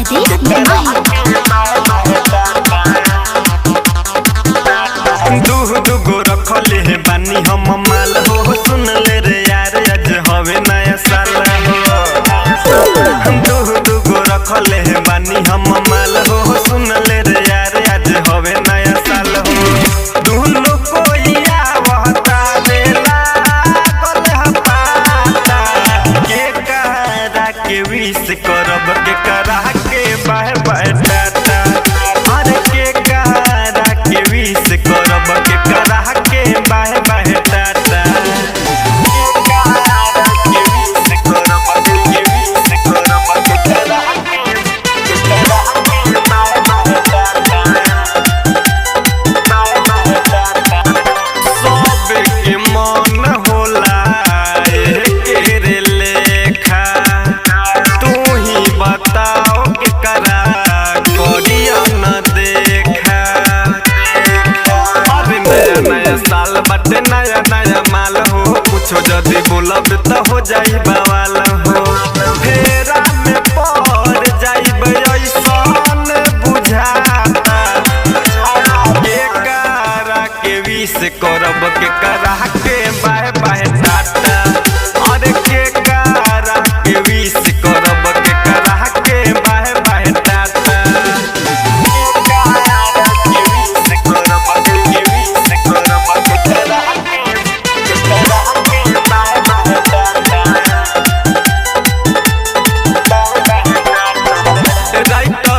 प्रदीप माही। दूह दुगो रखले हे बानी हम माल हो, सुन ले रे यार आज हवे नया साल हो। दूह दुगो रखले हे बानी हम माल हो, सुन ले रे यार आज हवे नया साल हो। दुनो कोई आवता बेला कल हपाता, के करा के विश करब, के करा के बाय बाय टाटा। अरे के करा के विश करब, के करा के बाय बाय टाटा। के करा के विश करब, के विश करब, के करा के, के करा के bye bye tata. Bye bye tata. सबके मन होला एके रे लेखा, तू ही बताओ के करा करिया न देखा। अरे नया नया साल बाटे नया नया माल हो, कुछो जदी बोलब त हो जाई बवाल हो। फेरा में पड़ जाइब ऐसन बुझाता, के करा के विश करब, के करा के बाय बाय टाटा। अरे के करा के विश करब, के करा के बाय बाय टाटा। के करा के विश करब, के विश करब, के करा के, के करा के बाय बाय टाटा। राइटर